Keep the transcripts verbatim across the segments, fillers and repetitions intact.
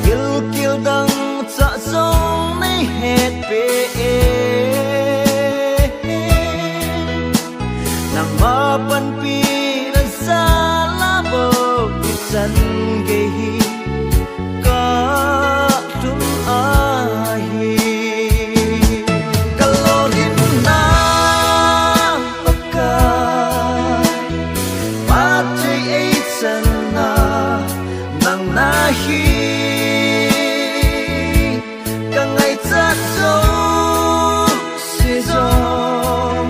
Gilkel dang cha jong nei hetpeh e. Nangma panpina jal a bou ichan gei hi kalhum ahi. Kalolhinna Pakai, phatthei eichanna nang nahi. Kangaichat jouse jong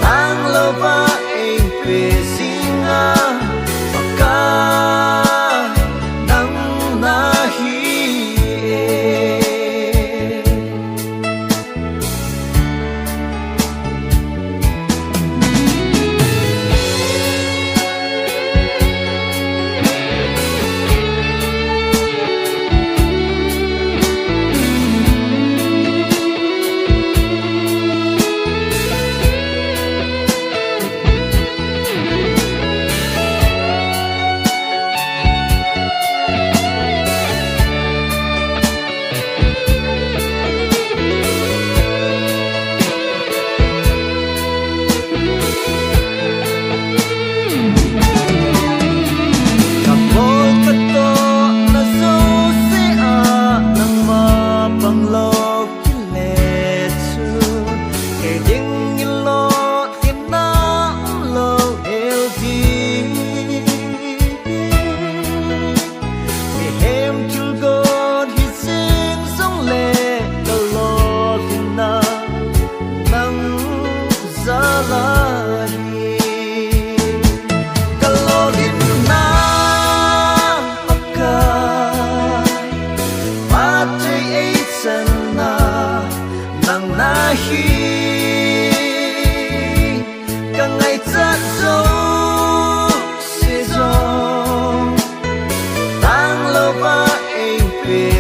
tanglouva eipeh jinga Pakai nang nahi e. Kabol katohna jouse a nangma panglou kile chu, kei dingin lolhinna umlou hel ding. Mihem thilgon hijeng jongle kalolhinna nang jal ahi. Kalolhinna Pakai, phatthei eichanna nang nahi. Kangaichat jouse jong tanglouva eipeh